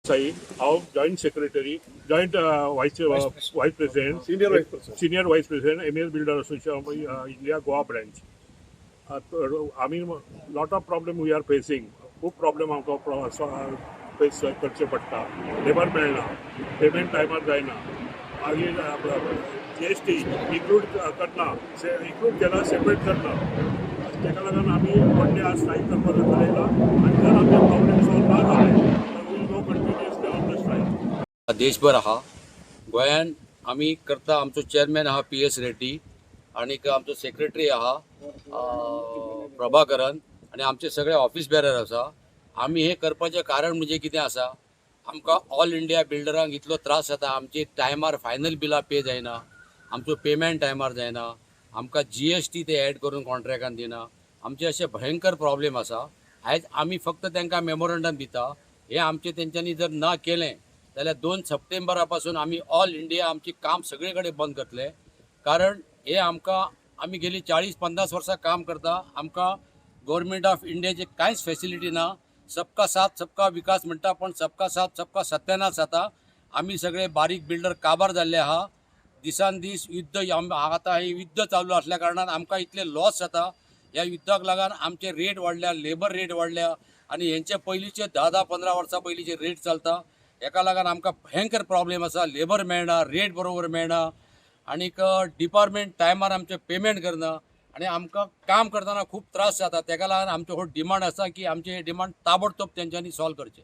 साई. हांव joint secretary, joint vice president, senior vice president. Senior vice president, MS Builder Association India, Goa branch. आमी lot of problem we are facing. खूब problem आमकां face करचे पडटा. Labour मेळना, payment टायमार जायना. मागीर जीएसटी इन्क्लूड करना, इन्क्लूड केला, सेपरेट करना. ताका लागून आमी वन डे आज स्ट्रायक करपाचो थारायला आनी जर आमचे प्रॉब्लेम सॉल्व ना जाले तर we'll go continuously on the strike. देशभर आहा. गोंयान आमी करता. आमचो चेअरमॅन आहा पी एस रेड्डी आनीक आमचो सेक्रेटरी आहा प्रभाकरन आनी आमचे सगळे ऑफिस बेरर आसा. आमी हें करपाचें कारण म्हणजे कितें आसा, आमकां ऑल इंडिया बिल्डरांक इतलो त्रास जाता. आमचे टायमार फायनल बिलां पे जायना, आमचो पेमेंट टायमार जायना, आमकां जीएसटी ते एड करून कॉन्ट्रॅक्टान दिना. आमचे अशे भयंकर प्रॉब्लेम आसा. आयज आमी फक्त तांकां मेमोरंडम दिता. हें आमचें तेंच्यांनी जर ना केलें जाल्यार 2 सप्टेंबरा पासून आमी ऑल इंडिया आमची काम सगळे कडेन बंद करतले. कारण हे आमकां आमी गेली 40-50 वर्सां काम करता. आमकां गव्हर्मेंट ऑफ इंडियाचे कांयच फेसिलिटी ना. सबका साथ सबका विकास म्हणटा, पण सबका साथ सबका सत्यानाश जाता. आमी सगळे बारीक बिल्डर काबार जाल्ले आहा. दिसान दीस युद्ध आतां हें युद्ध चालू आसल्या कारणान आमकां इतले लॉस जाता. ह्या युद्धाक लागून आमचे रेट वाडल्या, लेबर रेट वाडल्या आनी हेंचे पयलींचे 10 10 15 वर्सां पयलींचे रेट चलता. हेका लागून आमकां भयंकर प्रॉब्लेम आसा. लेबर मेळना, रेट बरोबर मेळना आनीक डिपार्टमेंट टायमार आमचें पेमेंट करना आनी आमकां काम करतना खूब त्रास जाता. तेका लागून आमचो हो डिमांड आसा की आमचे हे डिमांड ताबडतोब तेंच्यांनी सॉल्व करचे.